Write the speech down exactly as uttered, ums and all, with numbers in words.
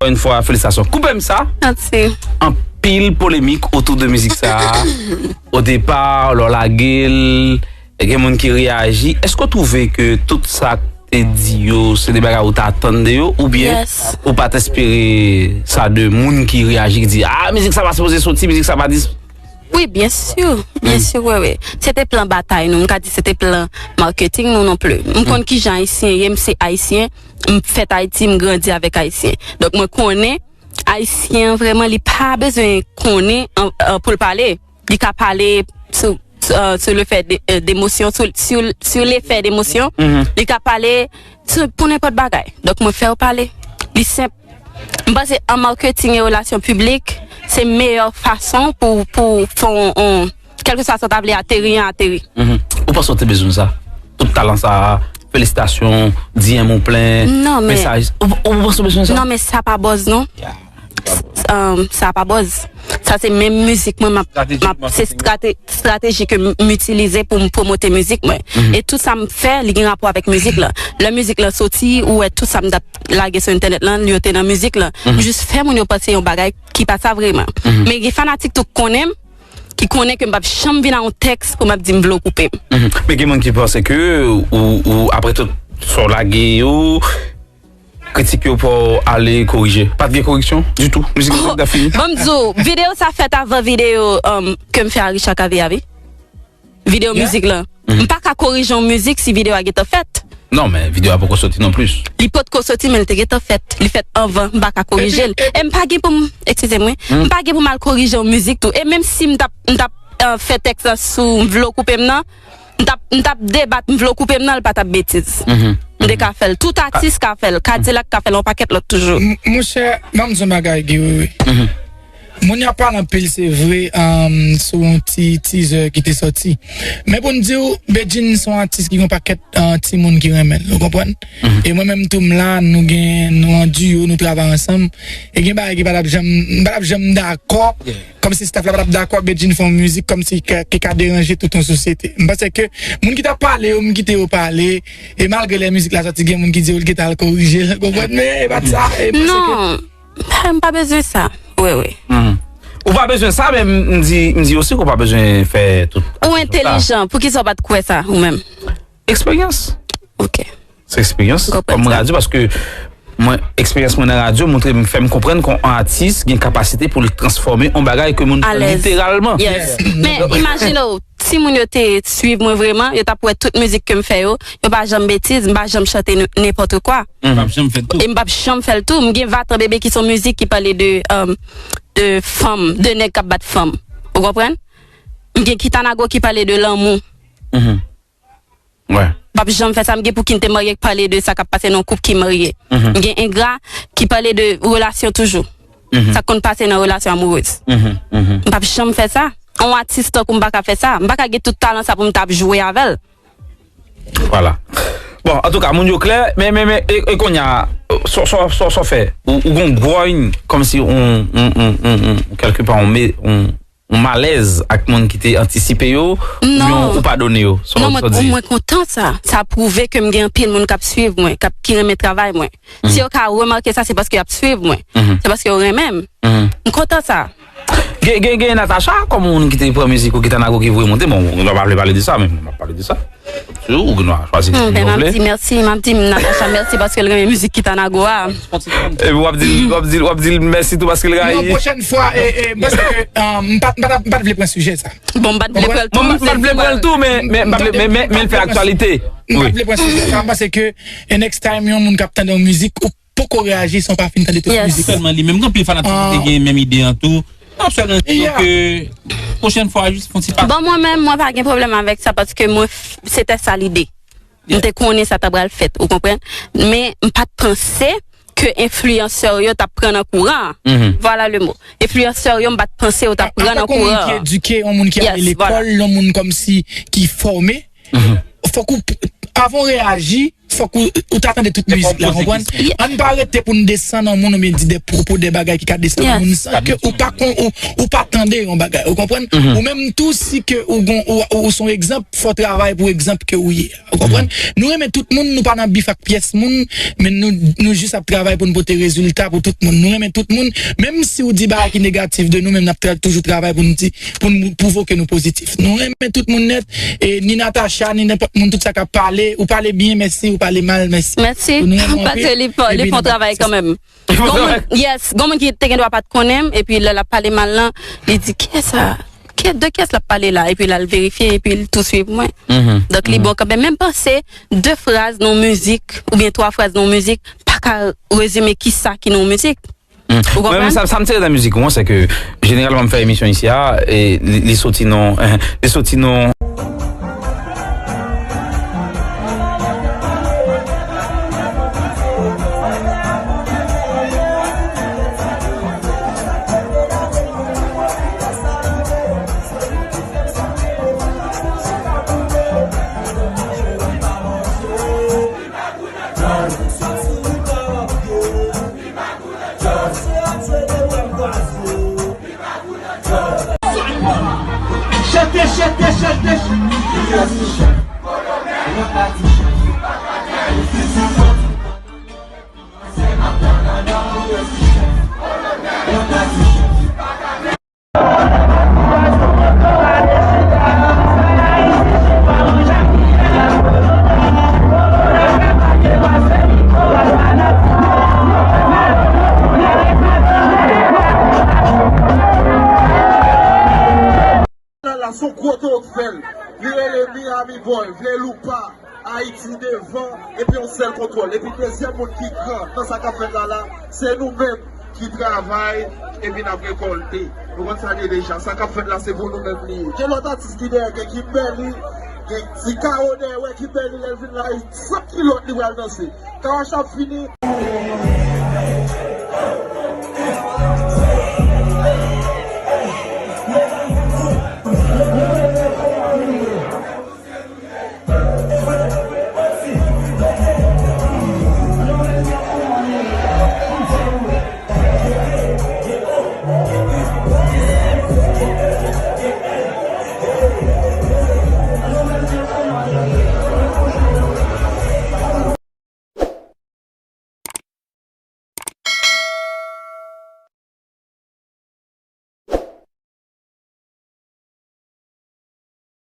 Ankò yon fwa, felisitasyon. Koupe m sa. Mèsi. Anpil polemik otou de mizik sa a. Odepa, lè w lage l, gen moun ki reyaji. Èske w twouve ke tout sa k te di yo, se de bagay ou t atann de yo, oubyen Yes. ou pa t espere sa de moun ki reyaji, ki di, ah, mizik sa pa sipoze soti, mizik sa pa dis. Wi, byen si, byen si, wi, wi. Se te plan batay nou, m ka di se te plan marketing nou non pli. M konn kijan Ayisyen ye, m se Ayisyen, m fèt Ayiti, m grandi avèk Ayisyen. Donk mwen konnen Ayisyen an vrèman li pa bezwen konnen an- an pou l pale. Li ka pale sou sou le fè de- euh, demosyon, sou, sou, sou le fè demosyon. Li ka pale sou, pou nenpòt bagay. Donk mwen fè w pale. Li senp. M panse an marketing e relasyon piblik, se meyè fason pou, pou fè on, on kèlkeswa sa w ta vle ateri an ateri. Ou panse w te bezwen sa? Tout talan sa a, felisitasyon, D M ou plen, Non, men- mesaj. Ou, ou panse w bezwen sa? Non, men sa pa buzz non. Um, sa pa buzz. Sa se menm mizik mwen, m ap- m ap- se strate- estrateji ke m itilize pou m pwomote mizik mwen. E tout sa m fè, li gen rapò avèk mizik lan. Lè mizik lan soti, ou wè tout sa m t ap lage sou entènèt lan, yo te nan mizik lan. M jis fè moun yo panse yon bagay ki pa sa vrèman. Men gen fanatik tou k konnen m, ki konnen ke m p ap janm vin a yon tèks pou m ap di m vle w koupe m. Men gen moun ki panse ke ou, ou apre tout sa w lage yo, kritik yo pa w ale korije. Pa t gen koreksyon ditou. Mizik la t ap fini. Bon, m di w, videyo sa fèt avan videyo um, ke m fè a Richard Cavé a, wi. Videyo mizik lan. M pa ka korije yon mizik si videyo a gentan fèt. Non, men videyo a poko soti non plis. Li potko soti, men li te gentan fèt. Li fèt anvan, m pa ka korije l. E m pa gen pou m, eskize m, wi. M pa gen pou m al korije yon mizik tou. E menm si m t ap, m t ap uh, fè tèks la sou m vle w koupe m nan, m t ap, m t ap debat m vle w koupe m nan, l pa t ap betiz. M te ka fè l. Tout atis ka fè l. Kadilak ka fè l, yon pakèt lòt toujou. M- Monchè, ban m di yon bagay, Guy, wi, wi. Moun y ap pale anpil, se vre, um, sou yon ti teaser ki te soti. Men pou n di w, Bedjine se yon atis ki gen yon pakèt uh, timoun ki renmen l, ou konprann? E mwen menm tou, m la, nou gen, nou an duo, nou travay ansanm. E gen bagay ki pa t ap janm, m pa t ap janm dakò. Kòmsi staff la pa t ap dakò Bedjine fè yon mizik kòmsi ki ka deranje tout yon sosyete. M panse ke moun ki t ap pale yo, m kite yo pale. E malgre lè mizik la soti, gen moun ki di yo l gentan al korije l, konprann? Men e pa t sa. E m panse ke Non, m pa bezwen sa. Wi, wi. Ou pa bezwen sa, men m di, m di osi ke w pa bezwen fè tout. Ou entelijan, poukisa w pa t kwè sa, ou menm? Eksperyans. Ok. Se eksperyans. Konprann Kòm sa. Radyo, paske mwen, eksperyans mwen nan radyo montre m, fè m konprann ke yon atis gen kapasite pou l transfòme yon bagay ke moun Alèz. Literalman. Yes. Men imajine w, si moun yo te swiv mwen vrèman, yo t ap wè tout mizik ke m fè yo, yo pa janm betiz, m pa janm chante n- nenpòt kwa. M p ap janm fè l tou. E m p ap janm fè l tou. M gen Vatan Bebe ki se yon mizik ki pale de, um, de fanm, de nèg k ap bat fanm. Ou konprann? M gen Kitanago ki pale de lanmou. Wè. M p ap janm fè sa. M gen Pou ki n te marye ki pale de sa k ap pase nan yon koup ki marye. M gen Engra ki pale de relasyon toujou. Sa k konn pase nan relasyon amourez. M p ap janm fè sa. Yon atis tankou m pa ka fè sa. M pa ka gen tout talan sa pou m t ap jwe avè l. Vwala. Bon, antouka, moun yo klè, men, men, men, e, e kounye a, sa, sa, sa, sa w fè, ou, ou gon gwòny, kòmsi on, on, on, on, on, kèlkepa, on, me- on, on malèz ak moun ki te antisipe yo, oubyen ou padone yo? Sa w- Non, mwen, sa w di? Mwen kontan sa. Sa pwouve ke m gen anpil moun k ap swiv mwen, k ap, ki renmen travay mwen. Si yo ka remake sa, se paske y ap swiv mwen. Se paske yo renmen m. M kontan sa. Gen, gen, gen Natacha kòm moun ki te pran mizik ou, Kitanago ki voye monte. Bon, nou pa vle pale de sa, men nou ap pale de sa. Se ou ki nou a chwazi. Hmm, ben, m ap di mèsi, m ap di Natacha mèsi paske l renmen mizik Kitanago a. Epi w ap di, w ap di, w ap di l mèsi tou paske l rayi. Non, pwochèn fwa, e, e, m panse ke, um, m pa, m pa, m pa t vle pran sijè sa. Bon, m pa t vle pran l tou. Mwen, mwen, mwen, mwen, mwen, mwen, mwen, mwen, mwen, mwen, mwen, mwen, mwen fè aktyalite. M pa t vle pran sijè sa, m panse ke, e, next time, yon moun k ap tande yon mizik, ou poko reyaji san w pa fin tande tout mizik la. Sèlman li menm, gen anpil fanatik ki te gen menm ide an tou. N ap swete yo ke pwochèn fwa, jis fon ti pa. Bon, mwen menm, mwen pa gen pwoblèm avèk sa paske mwen, f- se te sa lide. M te konnen sa ta pral fèt, ou konprann? Men m pa t panse ke enfliyansè yo t ap pran nan kouran an. Voilà le mot. Enfliyansè yo, m pa t panse yo t ap pran nan kouran an. Antanke yon moun ki edike, yon moun ki ale lekòl, yon moun kòmsi ki fòme, fòk ou, avan w reyaji, fòk ou, ou ta tande tout mizik la, konprann? Ann pa rete pou n desann yon moun oubyen di de pwopo, de bagay ki ka desann yon moun san ke ou pa kon, ou, ou pa tande yon bagay, ou konprann? Ou menm tou, si ke ou gon, ou, ou, ou se yon egzanp, fò travay pou egzanp ke ou ye. Ou konprann? Nou renmen tout moun, nou pa nan bif ak pyès moun, men nou, nou jis ap travay pou n pote rezilta pou tout moun. Nou renmen tout moun, menm si w di bagay ki negatif de nou, men n ap tra-, toujou travay pou n di, pou n pwouve ke nou pozitif. Nou renmen tout moun nèt, e ni Natacha, ni nenpòt moun, tout sa k ap pale, ou pale byen, mèsi, ou pale mal, mèsi. Mèsi. Nou renmen w anpil, paske li fè, li fè yon travay kanmenm. Gon moun, yes, gon moun ki te gen dwa pa t konnen m, epi lè l ap pale mal lan, li di, "Kiyès sa? Ki, de kiyès l ap pale la?" Epi l al verifye, epi l tou swiv mwen. Donk, li bon kanmenm. Menm panse, de fraz nan mizik, oubyen twa fraz nan mizik, pa ka rezime kisa ki nan mizik. Ou konprann? Mwen, sa, sa m tire nan mizik ou an, se ke jeneralman m fè emisyon isi a, e li, li soti nan, li soti nan Chante, chante, chante. La, se yon gwo toro k fè l. Li rele Miami Boy, vle l ou pa. Ayiti devan, epi yon sèl kontwòl. Epi dezyèm moun ki gran nan sa k ap fèt la la, se nou menm ki travay, epi n ap rekòlte. Nou konn sa l ye deja. Sa k ap fèt la, se pou nou menm li ye. Gen lòt atis ki dèyè, gen Kimberly, gen ti Kawo dèyè, wè Kimberly lè l vin la, e trant kilòt li pral danse. Kawacha ap fini.